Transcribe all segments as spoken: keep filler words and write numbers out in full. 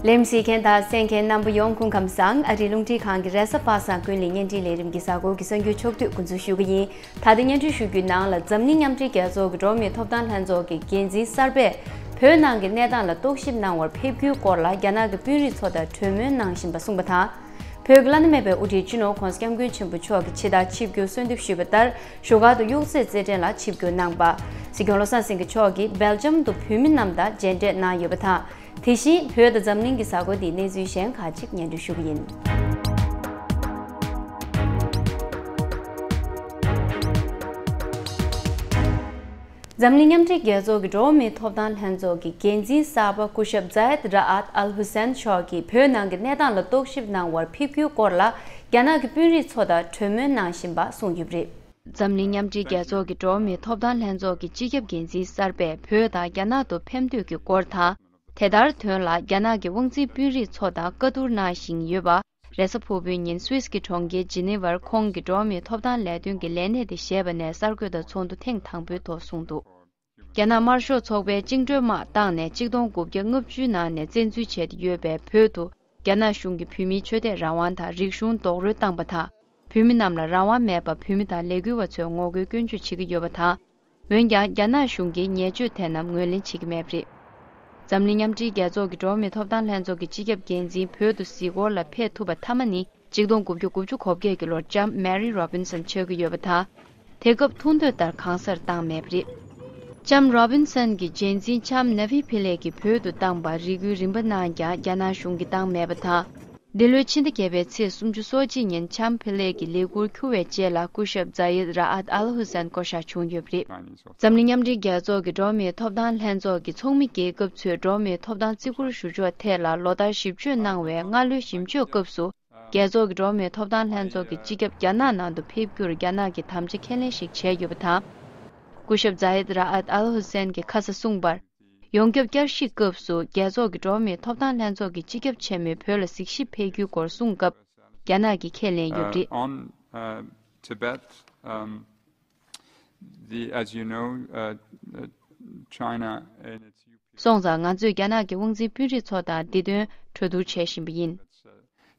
ལེམ་སི་མཁན་དང་གསན་མཁན་རྣམ་པ་ཡོངས་སྐུ་ཁམས་བཟང་། ཨ་རིའི་རླུང་འཕྲིན་ཁང་གི་རེས་གཟའ་པ་སངས་ཀུན་གླེང་བརྙན་འཕྲིན་ལས་རིམ་གྱི་གཟའ་འཁོར་གྱི་གསར་འགྱུར་ཕྱོགས་བསྡུས་འགོ་འཛུགས་ཞུ་གི་ཡིན། ད་ལྟ་བརྙན་འཕྲིན་ཞུ་རྒྱུའི་ནང་ལ་འཛམ་གླིང་མཉམ་འབྲེལ་རྒྱལ་ཚོགས་ཀྱི་འགྲོ་བ་མིའི་ཐོབ་ཐང་ལྷན་ཚོགས་ཀྱི་འགན་འཛིན་གསར་པས་བོད་ནང་གི་གནས་སྟངས་ལ་རྟོག་ཞིབ་གནང་བར་ཕེབས་རྒྱུའི་སྐོར་ལ་རྒྱ་ནག་གི་དཔོན་རིགས་ཚོ་དང་གྲོས་མོལ་གནང་བཞིན་པ་གསུངས་པ་དང་། བོད་ཀྱི་བླ་ན་མེད་པའི་དབུ་ཁྲིད་སྤྱི་ནོར་༧གོང་ས་༧སྐྱབས་མགོན་ཆེན་པོ་མཆོག་གིས་ཕྱི་ཟླ་ཆིབས་བསྒྱུར་གསོལ་འདེབས་ཞུས་པ་ལྟར་བཞུགས་སྒར་དུ་གཡོག་རྩིས་རྩེད་འགྲན་ལ་ཆིབས་བསྒྱུར་གནང་པ། སྲིད་སྐྱོང་བློ་བཟང་སེང་གེ་མཆོག་གིས་སྦེལ་ཇམ་དུ་བོད་མི་རྣམས་དང་མཇལ་འཕྲད་གནང་ཡོད་པ་དང་། དེ་བཞིན་བོད་དང་འཛམ་གླིང་གི་གཟའ་འཁོར་འདིའི་གནས་ཚུལ་གཞན་ཁག་ཅིག་སྙན་སྒྲོན་ཞུ་གི་ཡིན། འཛམ་གླིང་མཉམ་འབྲེལ་རྒྱལ་ཚོགས་ཀྱི་འགྲོ་བ་མིའི་ཐོབ་ཐང་ལྷན་ཚོགས་ཀྱི་འགན་འཛིན་གསར་པ་སྐུ་ཞབས་ཛའེད་ར་ཨད་ཨལ་ཧུ་སན་མཆོག་གིས་བོད་ནང་གི་གནས་སྟངས་ལ་རྟོག་ཞིབ་གནང་བར་ཕེབས་རྒྱུའི་སྐོར་ལ་རྒྱ་ནག་གི་དཔོན་རིགས་ཚོ་དང་གྲོས་མོལ་གནང་བཞིན་པ་གསུངས་ཡོད་པ་རེད། འཛམ་གླིང་མཉམ་འབྲེལ་རྒྱལ་ཚོགས་ཀྱི་འགྲོ་བ་མིའི་ཐོབ་ཐང་ལྷན་ཚོགས་ཀྱི་སྤྱི་ཁྱབ་འགན་འཛིན་གསར་པས་བོད་དང་རྒྱ་ནག་ཏུ་ཕེབས་འདོད་ཀྱི་སྐོར་དང་། དེ་ལྟར་དོན་ལ་རྒྱ་ནག་གི་དབང་འཛིན་དཔོན་རིགས་ཚོ་དང་བཀའ་བསྡུར་གནང་བཞིན་ཡོད་པ། རེས་གཟའ་ཕུར་བུའི་ཉིན་སུད་སི་གི་གྲོང་ཁྱེར་ཇི་ནི་ཝར་ཁོང་གི་འགྲོ་བ་མིའི་ཐོབ་ཐང་ལས་དོན་གྱི་ལས་གནས་དེ་བཞེས་པ་ནས་གསར་འགོད་དང་ཚོགས་འདུ་ཐེངས་དང་པོའི་ཐོག་གསུངས་འདུག་རྒྱ་ནག་དམར་ཤོག་ཚོགས་པས་བཅིངས་འགྲོལ་དམག་བཏང་ནས་ཆིག་སྟོང་དགུ་བརྒྱ་ལྔ་བཅུའི་ནང་ནས་བཙན་འཛུལ་བྱས་ཏེ་ཡོད་པའི་བོད་དུ་རྒྱ་ནག་གཞུང་གིས་བོད་མིའི་ཆོས་དད་རང་དབང་དང་རིག་གཞུང་རྡོག་རོལ་བཏང་པ་དང་། བོད་མི་རྣམས་ལ་རང་དབང་མེད་པར་བོད་མི་དང་ལས་འགུལ་བ་ཚོས་ངོ་རྒོལ་སྐྱོན་བརྗོད་བྱེད་ཀྱི་ཡོད་པ་དང་། འོན་ཀྱང་རྒྱ་ནག་གཞུང་གིས་ཉེས་སྤྱོད་དེ་རྣམས་ངོས་ལེན་བྱེད་ཀྱི་མེད་པ་རེད། འཛམ་གླིང་མཉམ་འབྲེལ་རྒྱལ་ཚོགས་ཀྱི་འགྲོ་བ་མིའི་ཐོབ་ཐང་ལྷན་ཚོགས་ཀྱི་སྤྱི་ཁྱབ་འགན་འཛིན་བོད་དུ་གཟིགས་སྐོར་ལ་ཕེབས་ཐུབ་པ་མཐའ་མ་ནི་ཆིག་སྟོང་དགུ་བརྒྱ་དགུ་བཅུ་གོ་བརྒྱད་ཀྱི་ལོར་ལྕམ་མེ་རི་རོ་བིན་སན་ཆགས་ཀྱི་ཡོད་པ་དང་། དེ་སྐབས་ཐུགས་འདོད་ལྟར་གང་སར་བཏང་མེད་པ་རེད། ལྕམ་རོ་བིན་སན་གྱི་རྗེས་འཛིན་ལྕམ་ན་བི་ཕི་ལེ་གིས་བོད་དུ་བཏང་བར་རེ་སྐུལ་རིམ་པ་གནང་ཀྱང་རྒྱ་ནག་གཞུང་གིས་བཏང་མེད་པ་དང་། འདི་ལོའི་ཕྱི་ཟླ་བརྒྱད་པའི་ཚེས་སོ་གཅིག་ཉིན་ལྕམ་ཕི་ལེ་གི་ལས་འཁུར་འཁྱུར་བའི་རྗེས་ལ་སྐུ་ཞབས་ཛ་ཡིད་ར་ཨད་ཨལ་ཧུ་སན་བསྐོ་བཞག་བྱུང་ཡོད་པ་རེད། འཛམ་གླིང་མཉམ་འབྲེལ་རྒྱལ་ཚོགས་ཀྱི་འགྲོ་བ་མིའི་ཐོབ་ཐང་ལྷན་ཚོགས་ཀྱི་ཚོགས་མི་རྒྱལ་ཁབ་ཚོས་འགྲོ་བ་མིའི་ཐོབ་ཐང་བརྩི་བཀུར་ཞུ་ཕྱོགས་ཐད་ལ་ལོ་ལྟར་ཞིབ་དཔྱོད་གནང་བའི་སྔ་ལོའི་ཞིབ་དཔྱོད་སྐབས་སུ། རྒྱལ་ཚོགས་ཀྱི་འགྲོ་བ་མིའི་ཐོབ་ཐང་ལྷན་ཚོགས་ཀྱི་སྤྱི་ཁྱབ་རྒྱ་ནག་ནང་དུ་ཕེབས་རྒྱུར་རྒྱ་ནག་གིས་དམ་བཅའ་ཁས་ལེན་ཞིག་བྱས་ཡོད་པ་དང་། སྐུ་ཞབས་ཛ་ཡིད་ར་ཨད་ཨལ་ཧུ་སན་གྱིས་ཁ་ས་གསུངས་པར། ཡོངས་ཁྱབ་བསྐྱར་ཞིབ་སྐབས་སུ་རྒྱལ་ཚོགས་ཀྱི་འགྲོ་བ་མིའི་ཐོབ་ཐང་ལྷན་ཚོགས་ཀྱི་སྤྱི་ཁྱབ་ཆེན་མོས་བོད་ལ་གཟིགས་ཞིབ་ཕེབས་རྒྱུའི་སྐོར་གསུངས་སྐབས། རྒྱ་ནག་གིས་ཁས་ལེན་ཡོད་པ་རེད། Uh, on, uh, Tibet, um, the, as you know, uh, uh, China and its སོང་ཙང་ང་ཚོས་རྒྱ་ནག་གི་དབང་འཛིན་དཔོན་རིགས་ཚོ་དང་འདི་དོན་གྲོས་བསྡུར་བྱེད་བཞིན་པ་ཡིན།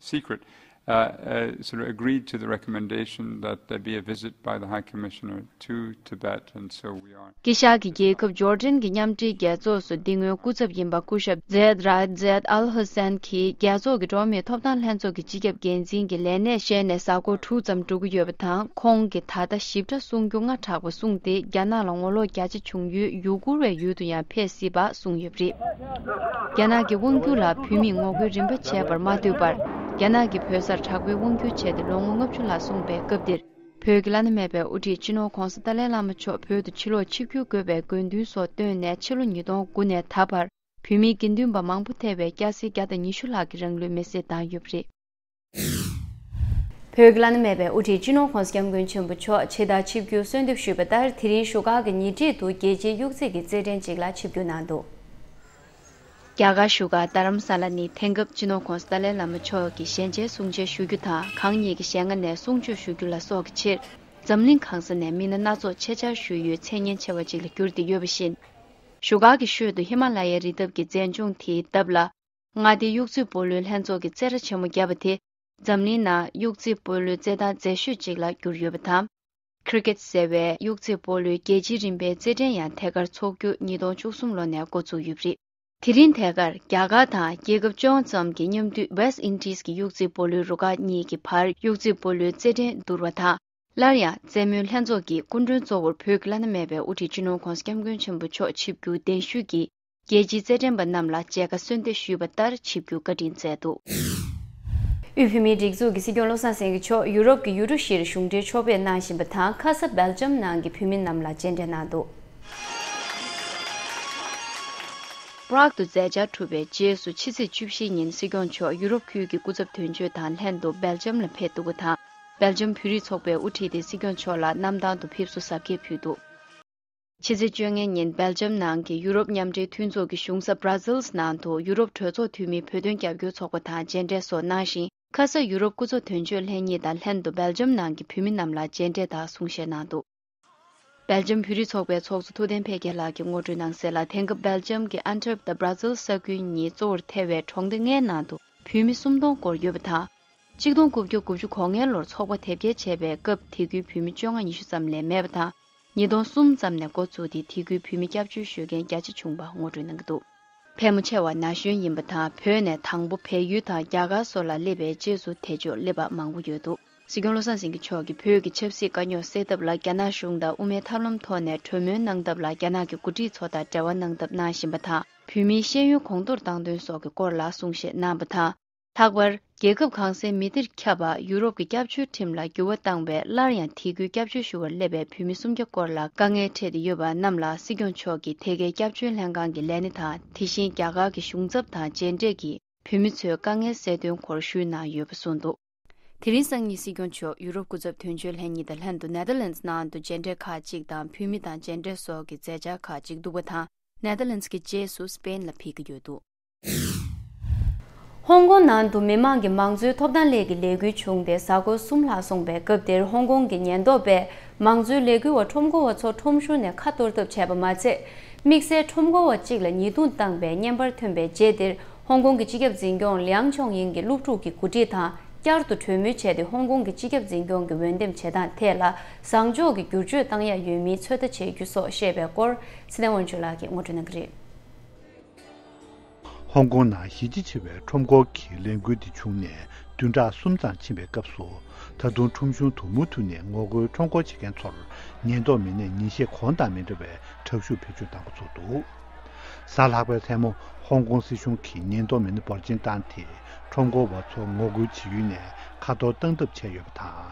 Secret, uh, uh, sort of agreed to the recommendation that there be a visit by the High Commissioner to Tibet, and so we are. དཀྱིལ་ཤར་གྱི་རྒྱལ་ཁབ་ཇོར་ཌན་གྱི་མཉམ་འབྲེལ་རྒྱལ་ཚོགས་སུ་འདི་སྔོན་སྐུ་ཚབ་ཡིན་པ་སྐུ་ཞབས་ཛེད་ར་ཛེད་ཨལ་ཧུ་སན་གྱིས་རྒྱལ་ཚོགས་ཀྱི་འགྲོ་བ་མིའི་ཐོབ་ཐང་ལྷན་ཚོགས་ཀྱི་སྤྱི་ཁྱབ་འགན་འཛིན་གྱི་ལས་གནས་བཞེས་ནས་གཟའ་འཁོར་དྲུག་ཙམ་འགྲོ་གི་ཡོད་པ་དང་། ཁོང་གིས་ད་ལྟ་ཞིབ་ཕྲ་གསུང་རྒྱུ་སྔ་དྲགས་པ་གསུངས་ཏེ། རྒྱ་ནག་ལ་ངོ་ལོག་རྒྱ་ཆེ་བྱུང་ཡུལ་ཡུ་གུར་བའི་ཡུལ་དུ་ཡང་ཕེབས་སྲིད་པ་གསུངས་ཡོད་པ་རེད། རྒྱ་ནག་གི་དབང་སྒྱུར་ལ་བོད་མིས་ངོ་རྒོལ་རིམ་པ་བྱས་པར་མ་ལྟོས་པར། རྒྱ་ནག་གིས་བོད་སར་དྲག་པོའི་དབང་སྒྱུར་བྱས་ཏེ་ལོ་ངོ་ལྔ་བཅུ་ལྷག་སོང་པའི་སྐབས་འདིར། བོད་ཀྱི་བླ་ན་མེད་པའི་དབུ་ཁྲིད་སྤྱི་ནོར་༧གོང་ས་ཏཱ་ལའི་བླ་མ་མཆོག་བོད་དུ་ཕྱིར་ལོག་ཆིབས་བསྒྱུར་དགོས་པའི་དགོས་འདུན་སོགས་བཏོན་ནས་ཕྱི་ལོ་ཉིས་སྟོང་དགུ་ནས་ད་བར། བོད་མིའི་དགེ་འདུན་པ་མང་པོ་ཐེ་བའི་སྐྱ་སེར་བརྒྱ་དང་ཉི་ཤུ་ལྷག་གིས་རང་ལུས་མེར་སྲེག་བཏང་ཡོད་པ་རེད། བོད་ཀྱི་བླ་ན་མེད་པའི་དབུ་ཁྲིད་སྤྱི་ནོར་༧གོང་ས་༧སྐྱབས་མགོན་ཆེན་པོ་མཆོག་ཕྱི་ཟླ་ཆིབས་བསྒྱུར་གསོལ་འདེབས་ཞུས་པ་ལྟར། དེ་རིང་བཞུགས་སྒར་གྱི་ཉེ་འཁྲིས་དུ་རྒྱལ་སྤྱིའི་གཡུག་རྩེད་ཀྱི་རྩེད་འགྲན་ཅིག་ལ་ཆིབས་བསྒྱུར་གནང་འདུག་རྒྱ་གར་བཞུགས་སྒར་དྷ་རམ་ས་ལ་ནི་དེང་སྐབས་སྤྱི་ནོར་༧གོང་ས་ཏཱ་ལའི་བླ་མ་མཆོག་གི་ཞལ་མཇལ་གསུང་ཆོས་ཞུ་རྒྱུ་དང་། གང་ཉིད་ཀྱི་ཞལ་སྔ་ནས་གསུང་ཆོས་ཞུ་རྒྱུ་ལ་སོགས་ཀྱི་ཕྱིར། འཛམ་གླིང་གང་ས་ནས་མི་སྣ་སྣ་ཚོགས་ཆེད་བཅར་ཞུས་ཡུལ་མཚན་སྙན་ཆེ་བ་ཅིག་ལ་གྱུར་ཏེ་ཡོད་པ་བཞིན། བཞུགས་སྒར་གྱི་ཤོད་དུ་ཧི་མ་ལ་ཡའི་རི་འདབས་ཀྱི་མཛེས་ལྗོངས་དེའི་འདབས་ལ། མངའ་སྡེའི་གཡུག་རྩེད་སྤོ་ལོའི་ལྷན་ཚོགས་ཀྱིས་རྩེད་གྲ་ཆེན་མོ་བརྒྱབ་པ་དེ། འཛམ་གླིང་ནང་གཡུག་རྩེད་སྤོ་ལོའི་རྩེད་ཐང་མཛེས་ཤོས་ཅིག་ལ་གྱུར་ཡོད་པ་དང་། ཁི་རི་ཀེད་ཟེར་བའི་གཡུག་རྩེད་སྤོ་ལོའི་རྒྱལ་སྤྱིའི་རིམ་པའི་རྩེད་འགྲན་ཡང་ཐད་ཀར་འཚོགས་རྒྱུ་ཉིས་སྟོང་བཅུ་གསུམ་ལོ་ནས་འགོ་བཙུགས་ཡོད་པ་རེད། དེ་རིང་ཐད་ཀར་རྒྱ་གར་དང་རྒྱལ་ཁབ་བཅོ་ལྔ་ཙམ་གྱི་མཉམ་འདུས་West Indies་གྱི་གཡུག་རྩེད་སྤོ་ལོའི་རུ་ཁག་གཉིས་ཀྱི་བར་གཡུག་རྩེད་སྤོ་ལོའི་རྩེད་འགྲན་བསྡུར་བ་དང་། སླར་ཡང་རྩེད་མོའི་ལྷན་ཚོགས་ཀྱི་སྐུ་མགྲོན་གཙོ་བོར་བོད་ཀྱི་བླ་ན་མེད་པའི་དབུ་ཁྲིད་སྤྱི་ནོར་༧གོང་ས་༧སྐྱབས་མགོན་ཆེན་པོ་མཆོག་ཆིབས་བསྒྱུར་གདན་ཞུས་ཀྱིས། རྒྱལ་སྤྱིའི་རྩེད་འགྲན་པ་རྣམས་ལ་མཇལ་ཁ་གསོལ་འདེབས་ཞུས་པ་ལྟར་ཆིབས་བསྒྱུར་བཀའ་དྲིན་སྩལ་འདུག་དབུས་བོད་མིའི་སྒྲིག་འཛུགས་ཀྱི་སྲིད་སྐྱོང་བློ་བཟང་སེང་གེ་མཆོག་ཡུ་རོབ་ཀྱི་ཡུལ་གྲུ་བཞིར་གཞུང་འབྲེལ་ཕྱོགས་ཕེབས་གནང་བཞིན་པ་དང་། ཁ་ས་སྦེལ་ཇམ་ནང་གི་བོད་མི་རྣམས་ལ་མཇལ་འཕྲད་གནང་འདུག་པ་རག་ཏུ་མཛད་འཆར་གྲུབ་པའི་རྗེས་སུ་ཕྱི་ཚེས་བཅུ་བཞི་ཉིན་སྲིད་སྐྱོང་མཆོག་ཡུ་རོབ་ཁུལ་གྱི་སྐུ་ཚབ་དོན་གཅོད་དང་ལྷན་དུ་སྦེལ་ཇམ་ལ་ཕེབས་འདུག་པ་དང་། སྦེལ་ཇམ་བོད་རིགས་ཚོགས་པའི་དབུ་ཁྲིད་དེ་སྲིད་སྐྱོང་མཆོག་ལ་གནམ་ཐང་དུ་ཕེབས་བསུ་གཟབ་རྒྱས་ཕུལ་འདུག་ཕྱི་ཚེས་བཅོ་ལྔ་ཉིན་སྦེལ་ཇམ་ནང་གི་ཡུ་རོབ་མཉམ་འབྲེལ་མཐུན་ཚོགས་ཀྱི་གཞུང་ས་Brussels་ནང་དུ་ཡུ་རོབ་གྲོས་ཚོགས་འཐུས་མིའི་བོད་དོན་རྒྱབ་སྐྱོར་ཚོགས་པ་དང་མཇལ་འཕྲད་སོགས་གནང་ཞིང་། ཁ་ས་ཡུ་རོབ་སྐུ་ཚབ་དོན་གཅོད་ལྷན་གཉིས་དང་ལྷན་དུ་སྦེལ་ཇམ་ནང་གི་བོད་མི་རྣམས་ལ་མཇལ་འཕྲད་དང་གསུང་བཤད་གནང་འདུག་སྦེལ་ཇམ་བོད་རིགས་ཚོགས་པའི་ཚོགས་གཙོ་ཐུབ་བསྟན་འཕེལ་རྒྱས་ལགས་ཀྱིས་ངོ་སྤྲོད་གནང་གསལ་ལ། དེང་སྐབས་སྦེལ་ཇམ་གྱི་ཨན་ཊརབ་དང་སྦྲ་ཛིལ་ས་ཁུལ་གཉིས་གཙོ་བོར་ཐེ་བའི་གྲོང་སྡེ་ལྔའི་ནང་དུ་བོད་མི་སུམ་སྟོང་སྐོར་ཡོད་པ་དང་། ཆིག་སྟོང་དགུ་བརྒྱ་དགུ་བཅུ་གོ་ལྔའི་ལོར་ཚོགས་པ་དེབ་སྐྱེལ་བྱས་པའི་སྐབས་དེ་ཁུལ་བོད་མི་བཅོ་ལྔ་ཉི་ཤུ་ཙམ་ལས་མེད་པ་དང་། ཉིས་སྟོང་གསུམ་ཙམ་ནས་འགོ་བཙུགས་ཏེ་དེ་ཁུལ་བོད་མི་སྐྱབས་བཅོལ་ཞུ་མཁན་བརྒྱ་ཆ་བྱུང་བ་ངོ་སྤྲོད་གནང་གི་འདུག་ཕལ་མོ་ཆེ་བ་ན་གཞོན་ཡིན་པ་དང་། བོད་ནས་དང་པོ་བལ་ཡུལ་དང་རྒྱ་གར་སོགས་ལ་སླེབས་པའི་རྗེས་སུ་དེ་ཕྱོགས་སླེབས་པ་མང་པོ་ཡོད་འདུག་སྲིད་སྐྱོང་བློ་བཟང་སེང་གེ་མཆོག་གིས་བོད་ཀྱི་ཆབ་སྲིད་དཀའ་རྙོག་སེལ་ཐབས་ལ་རྒྱ་ནག་གཞུང་དང་དབུ་མའི་ཐབས་ལམ་ཐོག་ནས་གྲོས་མོལ་གནང་ཐབས་ལ་རྒྱ་ནག་གི་འགོ་ཁྲིད་ཚོ་དང་འབྲེལ་བ་གནང་ཐབས་གནང་བཞིན་པ་དང་། བོད་མིའི་ཤེས་ཡོན་གོང་མཐོར་བཏང་དོན་སོགས་ཀྱི་སྐོར་ལ་གསུང་བཤད་གནང་བ་དང་། ལྷག་པར། རྒྱལ་ཁབ་གང་སའི་མི་སྡེར་ཁྱབ་པ་ཡུ་རོབ་ཀྱི་སྐྱབས་བཅོལ་ཁྲིམས་ལ་འགྱུར་བ་བཏང་བས། སླར་ཡང་དེ་ཁུལ་སྐྱབས་བཅོལ་ཞུ་བར་སླེབས་པའི་བོད་མི་སུམ་བརྒྱ་སྐོར་ལ་དཀའ་ངལ་འཕྲད་དེ་ཡོད་པ་རྣམས་ལ། སྲིད་སྐྱོང་མཆོག་གིས་དེ་གའི་སྐྱབས་བཅོལ་ལྷན་ཁང་གི་ལས་སྣེ་དང་། དེ་བཞིན་རྒྱ་གར་གྱི་གཞུང་ཚབ་དང་མཇལ་འཕྲད་ཀྱིས། བོད་མི་ཚོའི་དཀའ་ངལ་སེལ་དོན་སྐོར་ཞུས་གནང་ཡོད་པ་གསུངས་འདུག་དེ་རིང་སང་ཉིན་སྲིད་སྐྱོང་མཆོག་ཡུ་རོབ་སྐུ་ཚབ་དོན་གཅོད་ལྷན་གཉིས་དང་ལྷན་དུ་ནེ་དར་ལེནྜ་ནང་དུ་མཇལ་འཕྲད་ཁག་ཅིག་དང་། བོད་མི་དང་མཇལ་འཕྲད་སོགས་ཀྱི་མཛད་འཆར་ཁག་ཅིག་འདུག་པ་དང་། ནེ་དར་ལེནྜ་གི་རྗེས་སུ་སི་པེན་ལ་ཕེབས་ཀྱི་ཡོད་འདུག་ཧོང་ཀོང་ནང་དུ་མི་མང་གི་མང་གཙོའི་ཐོབ་ཐང་སླད་ཀྱི་ལས་འགུལ་བྱུང་སྟེ་གཟའ་འཁོར་གསུམ་ལྷག་སོང་པའི་སྐབས་དེར། ཧོང་ཀོང་གི་ཉེན་རྟོག་པས་མང་གཙོའི་ལས་འགུལ་བ་ཁྲོམ་སྐོར་བ་ཚོ་ཁྲོམ་གཞུང་ནས་ཁ་གཏོར་ཐབས་བྱས་པ་མ་ཚད། དམིགས་བསལ་ཁྲོམ་སྐོར་བ་གཅིག་ལ་ཉེས་རྡུང་བཏང་པའི་བརྙན་པར་ཐོན་པའི་རྗེས་དེར། ཧོང་ཀོང་གི་སྤྱི་ཁྱབ་འཛིན་སྐྱོང་ལིའང་ཆོང་ཡིན་གྱིས་སློབ་ཕྲུག་གི་འགོ་ཁྲིད་དང་བསྐྱར་དུ་གྲོས་མོལ་བྱས་ཏེ། ཧོང་ཀོང་གི་སྤྱི་ཁྱབ་འཛིན་སྐྱོང་གི་འོས་འདེམས་བྱེད་སྟངས་ཐད་ལ་བཟང་ཕྱོགས་ཀྱི་བསྒྱུར་བཅོས་བཏང་ཡ་ཡོད་མེད་ཚོད་ལྟ་བྱེད་རྒྱུ་སོགས་བཤད་པའི་སྐོར། ཚེ་བརྟན་དབང་ཕྱུག་ལགས་ཀྱིས་ངོ་སྤྲོད་གནང་གི་རེད། ཧོང་ཀོང་ནང་གཞི་རྒྱ་ཆེ་བའི་ཁྲོམ་སྐོར་གྱི་ལས་འགུལ་འདི་བྱུང་ནས་བདུན་ཕྲག་གསུམ་ཙམ་ཕྱིན་པའི་སྐབས་སུ། ད་དུང་ཁྲོམ་གཞུང་དུ་མུ་མཐུད་ནས་ངོ་རྒོལ་ཁྲོམ་སྐོར་བྱེད་མཁན་ཚོར་ཉེན་རྟོག་མི་སྣས་ཉིན་ཤས་གོང་དང་མི་འདྲ་བའི་དྲག་ཤུགས་བེད་སྤྱོད་བཏང་འགོ་ཚུགས་འདུག་གཟའ་ལྷག་པའི་མཚན་མོ་ཧོང་ཀོང་སྲིད་གཞུང་གིས་ཉེན་རྟོག་མི་སྣ་འབོར་ཆེན་བཏང་སྟེ། ཁྲོམ་སྐོར་བ་ཚོ་ངོ་རྒོལ་བྱེད་ཡུལ་ནས་ཁ་གཏོར་བཏང་ཐབས་བྱས་ཡོད་པ་དང་།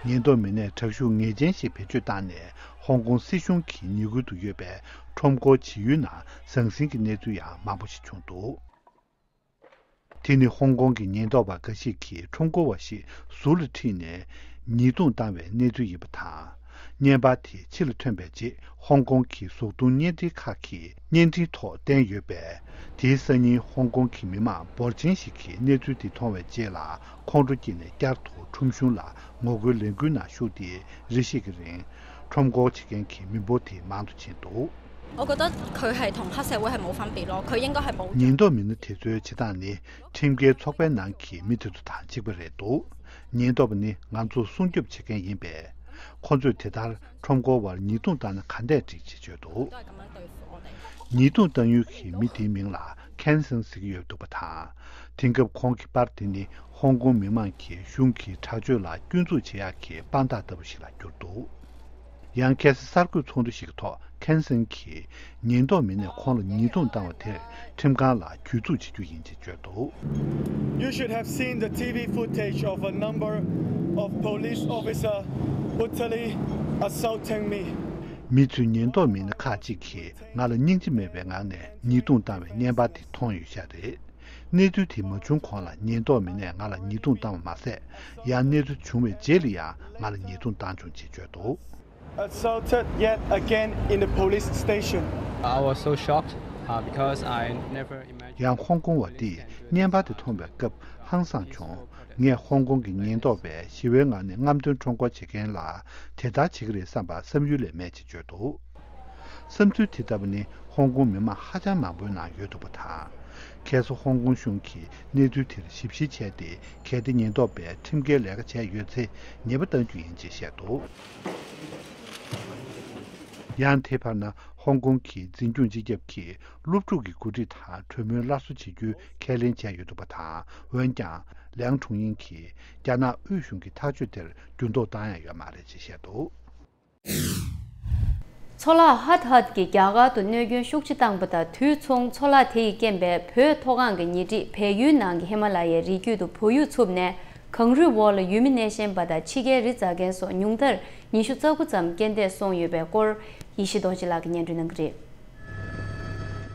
ཉེན་རྟོག་མི་སྣས་དྲག་ཤུགས་ངེས་ཅན་ཞིག་བེད་སྤྱོད་བཏང་ནས། ཧོང་ཀོང་སྲིད་གཞུང་གི་ཉེས་ཁུལ་དུ་ཡོད་པའི་ཁྲོམ་སྐོར་བྱེད་ཡུལ་ནང་ཟང་ཟིང་གི་གནས་ཚུལ་ཡང་མང་པོ་ཞིག་བྱུང་འདུག་དེ་ནི་ཧོང་ཀོང་གི་ཉེན་རྟོག་པ་འགའ་ཞིག་གིས་ཁྲོམ་སྐོར་བ་ཞིག་ཟུར་ལ་ཁྲིད་ནས་ཉེས་རྡུང་བཏང་བའི་གནས་ཚུལ་ཡིན་པ་དང་། བརྙན་པར་དེ་ཕྱི་ལ་ཐོན་པའི་རྗེས། ཧོང་ཀོང་གི་གཟུགས་མཐོང་བརྙན་འཕྲིན་ཁག་གིས་བརྙན་འཕྲིན་ཐོག་བསྟན་ཡོད་པས། དེའི་སང་ཉིན་ཧོང་ཀོང་གི་མི་མང་འབོར་ཆེན་ཞིག་གིས་གནས་ཚུལ་དེ་མཐོང་བའི་རྗེས་ལ། ཁོང་ཁྲོ་སྐྱེས་ནས་བསྐྱར་དུ་ཁྲོམ་གཞུང་ལ་ངོ་རྒོལ་ལས་འགུལ་ནང་ཞུགས་ཏེ། རེ་ཞིག་གི་རིང་ཁྲོམ་སྐོར་བྱེད་མཁན་གྱི་མི་འབོར་དེ་མང་དུ་ཕྱིན་འདུག 我覺得佢係同黑社會係冇分別咯，佢應該係冇。 ཉེན་རྟོག་མི་སྣ་དེ་ཚོའི་བྱེད་སྟངས་ནི་ཁྲིམས་འགལ་ཚོགས་པའི་ནང་གི་མི་དེ་ཚོ་དང་གཅིག་པ་རེད་འདུག་ཉེན་རྟོག་པ་ནི་ང་ཚོ་སྲུང་སྐྱོབ་བྱེད་མཁན་ཡིན་པས། ཁོ་ཚོས་དེ་ལྟར་ཁྲོམ་སྐོར་བར་ཉེས་རྡུང་བཏང་ན་ག་འདྲས་འགྲིག་ཅེས་བརྗོད་འདུག་ཉེས་རྡུང་བཏང་ཡུལ་གྱི་མི་དེའི་མིང་ལ་ཁེན་སན་ཟེར་གྱི་ཡོད་འདུག་པ་དང་། དེང་སྐབས་ཁོང་གི་པར་དེ་ནི་ཧོང་ཀོང་མི་མང་གིས་གཞུང་གི་དྲག་སྤྱོད་ལ་སྐྱོན་འཛུགས་བྱེད་ཡག་གི་དཔང་རྟགས་ལྟ་བུ་ཞིག་ལ་གྱུར་འདུག་ཡང་ཁ་སང་གསར་འགོད་ཚོགས་འདུ་ཞིག་གི་ཐོག་ཁེན་སན་གྱིས་ཉེན་རྟོག་མི་སྣས་ཁོང་ལ་ཉེས་རྡུང་བཏང་བ་དེར་ཁྲིམས་ཁང་ལ་གྱོད་འཛུགས་བྱེད་རྒྱུ་ཡིན་ཅེས་བརྗོད་འདུག You should have seen the T V footage of a number of police officer brutally assaulting me. མི་ཚོས་ཉེན་རྟོག་མི་སྣ་ཁག་ཅིག་གིས་ང་ལ་སྙིང་རྗེ་མེད་པའི་ངང་ནས་ཉེས་རྡུང་བཏང་བའི་བརྙན་པར་དེ་མཐོང་ཡོད་ཤག་རེད། གནས་ཚུལ་དེ་མ་བྱུང་གོང་ལ་ཉེན་རྟོག་མི་སྣས་ང་ལ་ཉེས་རྡུང་བཏང་བ་མ་ཟད། ཡང་གནས་ཚུལ་བྱུང་བའི་རྗེས་ལ་ཡང་ང་ལ་ཉེས་རྡུང་བཏང་བྱུང་ཅེས་བརྗོད་འདུག Assaulted yet again in the police station. I was so shocked uh, because I never imagined. ཡང་ཧོང་ཀོང་བ་དེས་བརྙན་པར་དེ་མཐོང་བའི་སྐབས་ཧང་སངས་བྱུང་། ངས་ཧོང་ཀོང་གི་ཉེན་རྟོག་པས་ཞི་བའི་ངང་ནས་རྔམ་སྟོན་ཁྲོམ་སྐོར་བྱེད་མཁན་ལ་དེ་ལྟར་བྱེད་ཀྱི་རེད་བསམ་པ་བསམ་ཡུལ་ལས་མེད་ཅེས་བརྗོད་འདུག་བསམ་ཚུལ་དེ་ལྟ་བུ་ནི་ཧོང་ཀོང་མི་མང་ཧ་ཅང་མང་པོའི་ནང་ཡོད་འདུག་པ་དང་། ཁ་སང་ཧོང་ཀོང་གཞུང་གིས་གནས་ཚུལ་དེར་ཞིབ་བཤེར་བྱས་ཏེ། གལ་ཏེ་ཉེན་རྟོག་པས་ཁྲིམས་འགལ་ལས་ཀ་བྱས་ཡོད་ཚེ་ཉེས་པ་གཏང་རྒྱུ་ཡིན་ཅེས་བཤད་འདུག་ཡང་དེ་བར་ན་ཧོང་ཀོང་གི་འཛིན་སྐྱོང་སྤྱི་ཁྱབ་ཀྱིས་སློབ་ཕྲུག་གི་འགོ་ཁྲིད་དང་གྲོས་མོལ་སླར་གསོ་བྱེད་རྒྱུའི་ཁས་ལེན་བྱས་ཡོད་འདུག་པ་དང་། འོན་ཀྱང་ལིའང་ཁྲུང་ཡིན་གྱིས་རྒྱ་ནག་དབུས་གཞུང་གི་ཐག་གཅོད་དེར་འགྱུར་ལྡོག་བཏང་ཡ་ཡོད་མ་རེད་ཅེས་བཤད་འདུག་མཚོ་ལྷ་ཧད་ཧད་ཀྱིས་རྒྱ་གར་དུ་གནོད་སྐྱོན་ཤུགས་ཆེ་བཏང་པ་དང་། དུས་མཚུངས་མཚོ་ལྷ་དེ་ཡིས་རྐྱེན་པས་བོད་མཐོ་སྒང་གི་ཉེ་འཁྲིས་བལ་ཡུལ་ནང་གི་ཧི་མ་ལ་ཡའི་རི་རྒྱུད་དུ་བོད་ཡུག་འཚུབ་ནས། གངས་རུད་འོག་ལ་ཡུལ་མི་གནས་བཞིན་པ་དང་ཕྱི་རྒྱལ་རི་འཛེག་མཁན་སོགས་ཉུང་མཐར་ཉི་ཤུ་རྩ་དགུ་ཙམ་རྐྱེན་འདས་སོང་ཡོད་པའི་སྐོར། ཡེ་ཤེས་རྡོ་རྗེ་ལགས་ཀྱིས་སྙན་སྒྲོན་གནང་གི་རེད།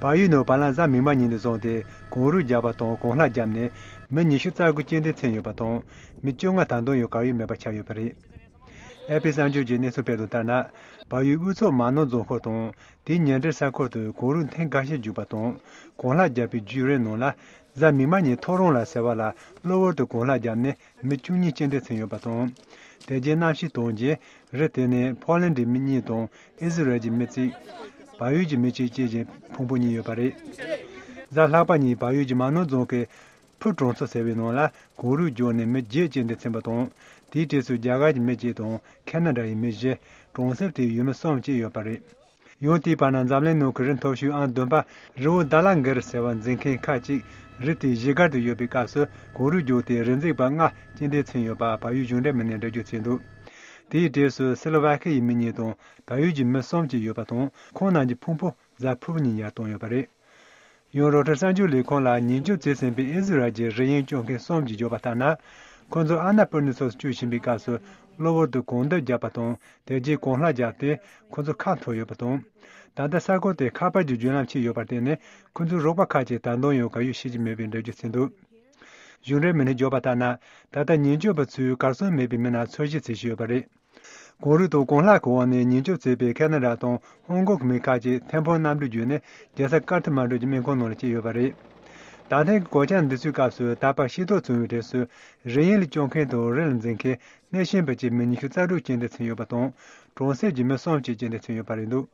བལ་ཡུལ་ནང་བར་ལམ་གཟའ་མིག་དམར་ཉིན་ནས་བཟུང་སྟེ་གངས་རུད་བརྒྱབ་པ་དང་གངས་ལྷགས་བརྒྱབ་ནས་མི་ཉི་ཤུ་རྩ་དགུ་རྐྱེན་འདས་ཕྱིན་ཡོད་པ་དང་། མི་བཅོ་ལྔ་ད་དུང་ཡང་གར་ཡུལ་མེད་པ་ཆགས་ཡོད་པ་རེད། ཨེ་ཕི་གསར་འགྱུར་གྱིས་གནས་ཚུལ་སྤེལ་དོན་ལྟར་ན། བལ་ཡུལ་དབུས་མཚོ་མ་ནོར་རྫོང་ཁག་དང་དེའི་ཉེ་འབྲེལ་ས་ཁུལ་དུ་གངས་རུད་ཐེངས་འགའ་ཤས་རྒྱུག་པ་དང་། གངས་ལྷགས་བརྒྱབ་པའི་རྒྱུད་རིང་ནང་ལ། གཟའ་མིག་དམར་ཉིན་ཐོ་རངས་ལ་ཟེར་བ་ལ་གློ་བུར་དུ་གངས་ལྷགས་བརྒྱབ་ནས་མི་བཅུ་གཉིས་རྐྱེན་འདས་ཕྱིན་ཡོད་པ་དང་། དེ་རྗེས་གནམ་གཤིས་སྟོང་རྗེས་རི་དེ་ནས་ཕོ་ལན་ཌིའི་མི་གཉིས་དང་ཨི་ཟི་རལ་གྱི་མི་གཅིག་བལ་ཡུལ་གྱི་མི་གཅིག་བཅས་ཀྱི་ཕུང་པོ་རྙེད་ཡོད་པ་རེད། གཟའ་ལྷག་པ་ཉིན་བལ་ཡུལ་གྱི་མ་ནོར་རྫོང་གི་ཕུ་གྲོང་ཚོ་ཟེར་བའི་ནང་ལ་གངས་རུད་རྒྱུག་ནས་མི་བརྒྱད་རྐྱེན་འདས་ཕྱིན་པ་དང་། དེའི་གྲས་སུ་རྒྱ་གར་གྱི་མི་གཅིག་དང་ཁེ་ན་ཌ་ཡི་མི་བཞི། གྲོང་གསེབ་དེའི་ཡུལ་མི་གསུམ་བཅས་ཡོད་པ་རེད། ཡང་དེའི་བར་ན་འཛམ་གླིང་ནང་གི་རི་མཐོ་ཤོས་ཨང་བདུན་པ་རི་བོ་ཌ་ལ་གྷེར་ཟེར་བ་འཛིན་མཁན་ཁག་ཅིག་རི་དེའི་གཞི་སྒར་དུ་ཡོད་པའི་སྐབས་སུ་གངས་རུད་རྒྱུག་སྟེ་རི་འཛེག་པ་ལྔ་རྐྱེན་འདས་ཕྱིན་ཡོད་པ་བལ་ཡུལ་གཞུང་འབྲེལ་མི་སྣས་འགྲེལ་བརྗོད་བྱས་འདུག་དེའི་གྲས་སུ་སི་ལོ་ཝ་ཁི་ཡི་མི་གཉིས་དང་བལ་ཡུལ་གྱི་མི་གསུམ་བཅས་ཡོད་པ་དང་། ཁོང་རྣམས་ཀྱི་ཕུང་པོ་གཟའ་ཕུར་བུ་ཉིན་ཡར་བཏང་ཡོད་པ་རེད། ཡང་རོའི་ཊར་གསར་འགྱུར་ལས་ཁང་ལ་ཉེན་སྐྱོབ་བྱེད་ཟིན་པའི་ཨི་ཟི་རལ་གྱི་རི་དབྱེན་སྐྱོབ་མཁན་གསུམ་གྱིས་བརྗོད་པ་ལྟར་ན། ཁོ་ཚོ་ཨ་ན་པུར་ནི་སོགས་སུ་བསྐྱོད་བཞིན་པའི་སྐབས་སུ་གློ་བུར་དུ་གངས་འདབས་བརྒྱབ་པ་དང་། དེ་རྗེས་གངས་ལྷགས་བརྒྱབ་སྟེ་ཁོ་ཚོ་ཁ་འཐོར་ཡོད་པ་དང་། ད་ལྟ་ས་ཁུལ་དེ་ཁ་པར་གྱི་བརྒྱུད་ལམ་ཆད་ཡོད་པར་བརྟེན་ནས་ཁོ་ཚོའི་རོགས་པ་ཁག་ཅིག་ད་དུང་ཡང་གར་ཡོད་ཤེས་ཀྱི་མེད་པའི་འགྲེལ་བརྗོད་བྱས་འདུག་གཞུང་འབྲེལ་མི་སྣས་བརྗོད་པ་ལྟར་ན། ད་ལྟ་ཉེན་སྐྱོབ་པ་ཚོས་གར་སོང་མེད་པའི་མི་རྣམས་འཚོལ་ཞིབ་བྱེད་བཞིན་ཡོད་པ་རེད། གངས་རུད་དང་གངས་ལྷགས་ཀྱི་འོག་ནས་ཉེན་སྐྱོབ་བྱས་པའི་ཁེ་ན་ཌ་དང་ཧོང་ཀོང་གི་མི་ཁག་ཅིག་ཐེམ་སྤང་གནམ་གྲུ་བརྒྱུད་ནས་རྒྱལ་ས་ཀ་ཐ་མན་གྲུ་གྱི་སྨན་ཁང་ནང་ལ་སྐྱེལ་ཡོད་པ་རེད། ད་ཐེངས་ཀྱི་གོད་ཆག་འདི་ཚོའི་སྐབས་སུ་དག་པ་ཤེས་རྟོགས་བྱུང་བའི་གྲས་སུ་རི་དབྱིངས་ལ་སྐྱོད་མཁན་དང་རི་ལ་འཛེག་མཁན་སྣེ་ཤན་པ་བཅས་མི་ཉི་ཤུ་རྩ་དྲུག་རྐྱེན་འདས་ཕྱིན་ཡོད་པ་དང་། གྲོང་གསེབ་ཀྱི་མི་གསུམ་བཅས་རྐྱེན་འདས་ཕྱིན་ཡོད་པ་རེད་འདུག་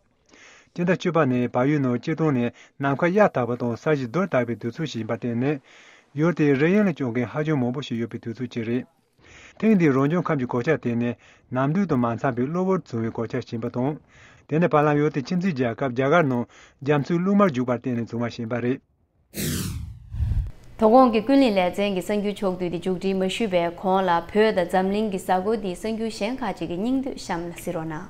སྤྱི་ཟླ་བཅུ་པ་ནི་བལ་ཡུལ་ནང་སྤྱིར་བཏང་ནས་ནམ་མཁའ་གཡའ་དག་པ་དང་ས་གཞི་རྡུལ་དག་པའི་དུས་ཚོད་ཞིག་ཡིན་པར་བརྟེན་ནས། ཡུལ་དེའི་རི་དབྱིངས་ལ་སྐྱོད་མཁན་ཧ་ཅང་མང་པོ་ཞིག་ཡོད་པའི་དུས་ཚོད་ཅིག་རེད། ཐེངས་འདིའི་རང་བྱུང་ཁམས་ཀྱི་གོད་ཆག་དེ་ནི་ནམ་དུས་དང་མ་འཚམས་པའི་གློ་བུར་བྱུང་བའི་གོད་ཆག་ཞིག་ཡིན་པ་དང་། དེ་ནི་བར་ལམ་ཡུལ་དེའི་ཁྱིམ་མཚེས་རྒྱལ་ཁབ་རྒྱ་གར་ནང་རྒྱ་མཚོའི་རླུང་དམར་རྒྱུག་པར་བརྟེན་ནས་བྱུང་བ་ཞིག་ཡིན་པ་རེད། དོ་དགོང་གི་ཀུན་གླེང་ལེ་ཚན་གྱི་གསར་འགྱུར་ཕྱོགས་བསྡུས་དེ་མཇུག་སྒྲིལ་མ་ཞུས་པའི་གོང་ལ། བོད་དང་འཛམ་གླིང་གི་གཟའ་འཁོར་འདིའི་གསར་འགྱུར་གཞན་ཁག་ཅིག་གི་སྙིང་བསྡུས་གཤམ་ལ་གཟིགས་རོགས་གནང་།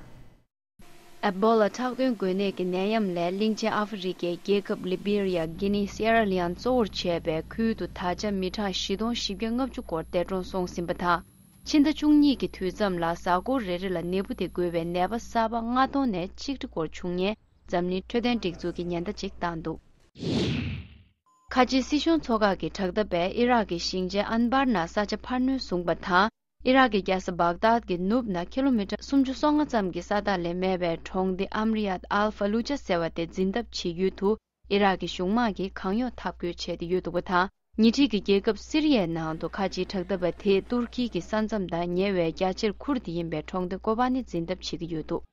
ཨེ་བོ་ལ་ཁྲག་འདོན་འགོས་ནད་ཀྱི་ནད་ཡམས་ལས་གླིང་ཆེན་ཨ་ཧྥེ་རི་ཁའི་རྒྱལ་ཁབ་ལི་བི་རི་ཡ། གྷི་ནི། སི་ཡེ་ར་ལི་ཡོན་གཙོ་བོར་བྱས་པའི་ཁུལ་དུ་ད་ཆ་མི་གྲངས་བཞི་སྟོང་བཞི་བརྒྱ་ལྔ་བཅུ་སྐོར་འདས་གྲོངས་སོང་ཟིན་པ་དང་། ཕྱི་ཟླ་བཅུ་གཉིས་ཀྱི་དུས་མཚམས་ལ་གཟའ་འཁོར་རེ་རེ་ལ་ནད་འབུ་དེ་འགོས་པའི་ནད་པ་གསར་པ་ལྔ་སྟོང་ནས་ཆིག་ཁྲི་སྐོར་བྱུང་ཉེན་འཛམ་གླིང་འཕྲོད་བསྟེན་སྒྲིག་འཛུགས་ཀྱིས་ཉེན་བརྡ་ཅིག་བཏང་འདུག་ཁ་ཆེའི་སྲིད་གཞུང་ཚོགས་ཁག་གི་དྲག་འཐབ་པས་ཨི་རག་གི་ཞིང་ཆེན་ཨན་བར་ནར་ས་ཆ་འཕར་སྣོན་བཟུང་པ་དང་། ཨི་རག་གི་རྒྱལ་ས་བག་དཱད་ཀྱི་ནུབ་ན་ཁི་ལོ་མི་ཊར་སུམ་ཅུ་སོ་ལྔ་ཙམ་གྱི་ས་ཐག་ལས་མེད་པའི་གྲོང་སྡེ་ཨམ་རི་ཡཱད་ཨལ་ཧྥ་ལུ་ཇ་ཟེར་བ་དེ་འཛིན་ཐབས་བྱེད་ཡུལ་དུ་ཨི་རག་གི་གཞུང་དམག་གིས་གང་ཡོང་ཐབས་བཀོད་བྱས་ཏེ་ཡོད་འདུག་པ་དང་། ཉེ་འཁྲིས་ཀྱི་རྒྱལ་ཁབ་སི་རི་ཡའི་ནང་དུ་ཁ་ཆེའི་དྲག་འཐབ་པ་དེས་ཏུར་ཀི་གི་ས་མཚམས་དང་ཉེ་བའི་རྒྱ་ཆེར་ཁུལ་དེ་ཡིན་པའི་གྲོང་སྡེ་ཀོ་པ་ནི་འཛིན་ཐབས་བྱེད་ཀྱི་ཡོད་འདུག་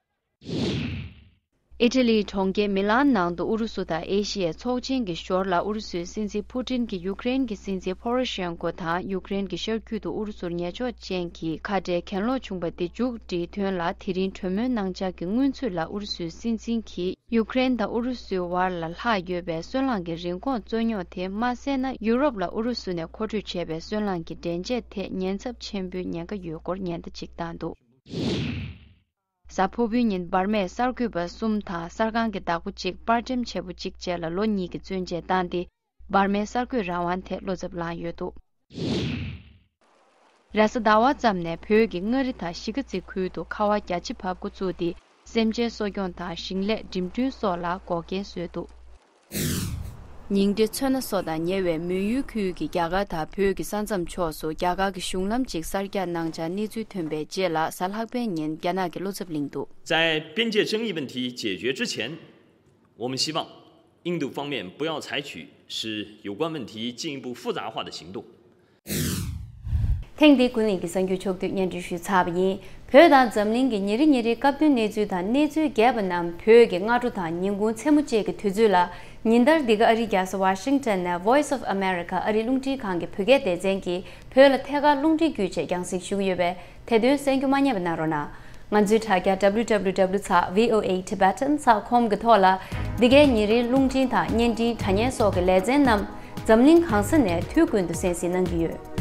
ཨི་ཊ་ལིའི་གྲོང་ཁྱེར་མི་ལན་ནང་དུ་ཨུ་རུ་སུ་དང་ཨེ་ཤི་ཡའི་ཚོགས་ཆེན་གྱི་ཞོར་ལ། ཨུ་རུ་སུའི་སྲིད་འཛིན་ཕུ་ཏིན་གྱིས་ཡུཀ་རེན་གྱི་སྲིད་འཛིན་ཕོ་རོ་ཤན་ཀོ་དང་ཡུཀ་རེན་གྱི་ཤར་རྒྱུད་དུ་ཨུ་རུ་སུར་ཉེས་འཇོག་ཅན་གྱི་ཁ་བྲལ་གྱེན་ལོག་བྱུང་བ་དེ་མཇུག་སྒྲིལ་དོན་ལ། དེ་རིང་གྲོས་མོལ་གནང་འཆར་གྱི་སྔོན་ཚུད་ལ། ཨུ་རུ་སུའི་སྲིད་འཛིན་གྱིས་ཡུཀ་རེན་དང་ཨུ་རུ་སུའི་བར་ལ་ལྷག་ཡོད་པའི་སོལ་རླངས་ཀྱི་རིན་གོང་རྩོད་རྙོག་དེ་མ་སེལ་ན། ཡུ་རོབ་ལ་ཨུ་རུ་སུ་ནས་མཁོ་སྤྲོད་བྱས་པའི་སོལ་རླངས་ཀྱི་འདྲེན་ཆས་ཐད་ཉེན་ཚབས་ཆེན་པོའི་ཉེན་ཁ་ཡོད་སྐོར་ཉེན་བརྡ་ཅིག་བཏང་འདུག་གཟའ་ཕུར་བུའི་ཉིན་འབར་མས་གསར་འགོད་པ་གསུམ་དང་གསར་ཁང་གི་བདག་པོ་གཅིག། པར་འགྲེམས་བྱེད་པོ་གཅིག་བཅས་ལ་ལོ་གཉིས་ཀྱི་བཙོན་འཇལ་བཏང་སྟེ། འབར་མའི་གསར་འགོད་རང་དབང་ཐད་བློ་འཚབ་ལངས་ཡོད་འདུག་རེས་གཟའ་ཟླ་བ་ཙམ་ནས་བོད་ཀྱི་མངའ་རིས་དང་གཞིས་ཀ་རྩེ་ཁུལ་དུ་ཁ་བ་རྒྱ་ཆེ་བབས་འགོ་བཙུགས་ཏེ། སེམས་ཅན་གསོ་སྐྱོང་དང་ཞིང་ལས་འགྲིམ་འགྲུལ་སོགས་ལ་འགོག་རྐྱེན་བཟོས་འདུག་ཉིང་ཁྲི་མཚོ་སྣ་སོགས་དང་ཉེ་བའི་མོན་ཡུལ་ཁུལ་གྱི་རྒྱ་གར་དང་བོད་ཀྱི་ས་མཚམས་ཕྱོགས་སུ་རྒྱ་གར་གྱི་གཞུང་ལམ་ཅིག་གསར་རྒྱག་གནང་འཆར་གནས་ཚུལ་ཐོན་པའི་རྗེས་ལ། གཟའ་ལྷག་པའི་ཉིན་རྒྱ་ནག་གིས་བློ་འཚབ་གླེང་འདུག在边界争议问题解决之前，我们希望 我们希望不要采取使有关问题进一步复杂化的行动。 ཐེངས་འདིའི་ཀུན་གླེང་གི་གསར་འགྱུར་ཕྱོགས་བསྡུས་སྙན་སྒྲོན་ཞུས་ཚར་བ་ཡིན། བོད་དང་འཛམ་གླིང་གི་ཉིན་རེ་ཉིན་རེའི་སྐབས་བསྟུན་གནས་ཚུལ་དང་གནས་ཚུལ་རྒྱས་པ་རྣམས་བོད་ཀྱི་སྔ་དྲོ་དང་ཉིན་གུང་མཚན་མོ་བཅས་ཀྱི་དུས་ཚོད་ལ། ཉིན་ལྟར་འདི་ག་ཨ་རིའི་རྒྱལ་ས་ཝ་ཤིང་ཊོན་ནས་Voice of America ཨ་རིའི་རླུང་འཕྲིན་ཁང་གི་བོད་སྐད་སྡེ་ཚན་གྱིས་བོད་ལ་ཐད་ཀར་རླུང་འཕྲིན་བརྒྱུད་བཅས་རྒྱང་སྲིང་ཞུ་གི་ཡོད་པས། དེ་དོན་གསན་རྒྱུ་མ་བསྙེལ་བ་གནང་རོགས་གནང་། ང་ཚོའི་དྲ་རྒྱ་W W W ཚེག་V O A Tibetan ཚེག་ཁོམ་གྱི་ཐོག་ལ། འདི་གའི་ཉིན་རེའི་རླུང་འཕྲིན་དང་བརྙན་འཕྲིན་དྲ་བརྙན་སོགས་ཀྱི་ལེ་ཚན་རྣམས་འཛམ་གླིང་གང་ས་ནས་དུས་ཀུན་ཏུ་གསན་གཟིགས་གནང་གི་ཡོད།